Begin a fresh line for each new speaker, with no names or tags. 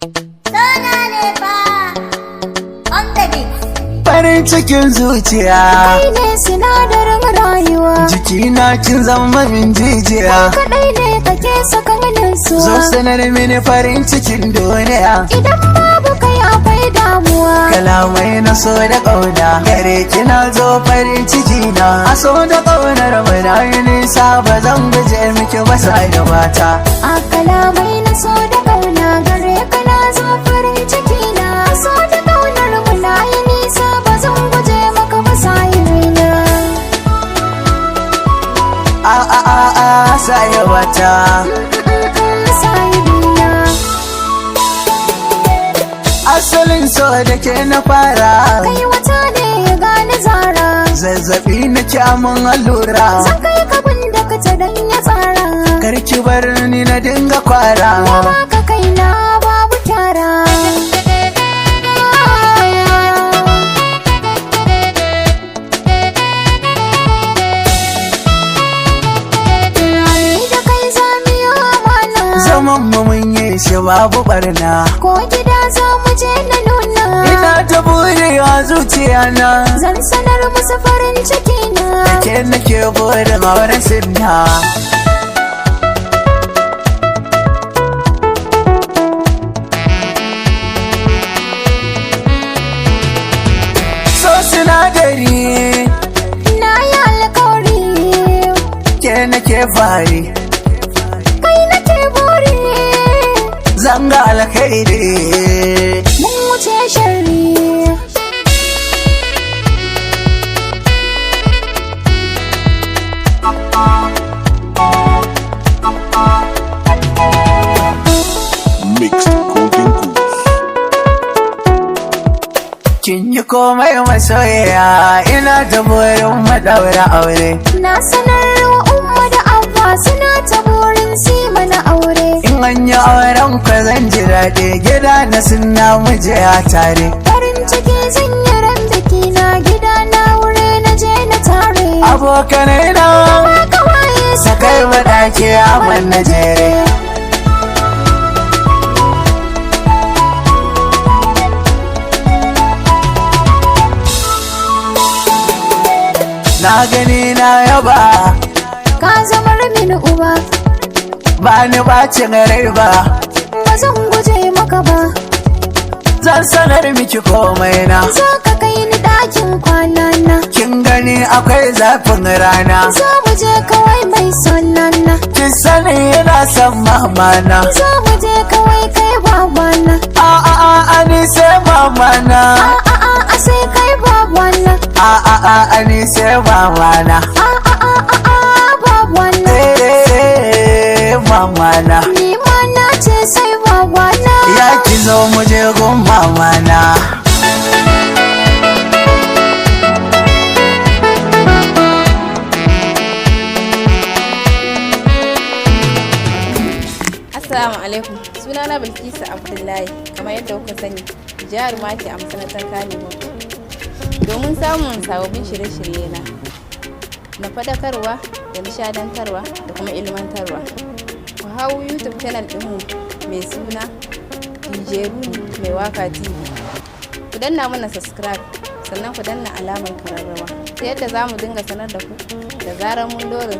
Sona ne fa on the beat.
Farin cikin zuciya.
Kai ne sinadarin rayuwa.
Jikina kin zama min jijiya.
Kaɗai ne kake saka nutsuwa.
Zo sanar mini farin cikin duniya.
Idan babu kai akwai damuwa.
Kalamai na so da ƙauna gare kina zo farin ciki na. A so da ƙaunar mu na yi nisa, ba zan guje miki ba sai da mata.
A kalamai na so da ƙauna gare ka na zo farin ciki na. So da ƙaunar mu na yi nisa, ba zan guje maka ba sahibina.
A a a a sai mata.
Sahibina.
Asalin so da ke na fara.
Kai wata ne ya gane zara.
Zazzabi na kyamun allura.
Zan kai ka da ka ta dan ya tsara.
Karki bar ni na dinga kwara.
Na baka kaina babu kyara. Ni da kai za mu yi amana.
Zaman mu mun yi shi babu barna.
Ko gida za mu je na nuna.
Ina ta burewa zuciya na.
Zan sanar musu farin ciki na.
Ke nake burin auren sinna. So sinadari.
Na yi alkawari.
Ke nake fari.
Kai nake buri.
Zanga alkhairi.
Mun wuce sharri.
Mixed Golden Goose.
Kin yi komai masoyiya, ina ta burin madaura aure.
Na sanar wa umma da abba, suna ta burin si mana aure.
In an yi auren ku zan ji daɗi, gida na sunna muje a tare.
Farin ciki zan yi ran biki na, gida na wuri na je na tare.
Abokanai na
Ma kawaye
sakai maɗaki a na jere. Na gani na yaba.
Ka zamar mini uba.
Ba ni bacin rai ba.
Ba zan guje maka ba.
Zan sanar miki komai na.
Za ka kai ni ɗakin kwana na.
Kin gani akwai zafin rana.
Za mu je kawai mai sonana.
Kin sani yana son mamana.
Za mu je kawai kai babana.
A a a a ni sai mamana.
A a a a sai kai babana.
A a a a ni sai mamana.
A a a a a babana.
Eh mamana.
Ni ma na ce sai babana.
Ya ki zo mu je gun mamana.
Assalamu alaikum. Sunana Bilkisu Abdullahi. Kamar yadda kuka sani, jaruma ce a masana'antar Kannywood. Domin samun sababbin shirye-shirye na na faɗakarwa da nishadantarwa da kuma ilmantarwa, ku hau YouTube channel ɗinmu mai suna DJ Runi Mai Waka TV. Ku danna mana subscribe, sannan ku danna alamar kararrawa ta yadda za mu dinga sanar da ku da zarar mun dora.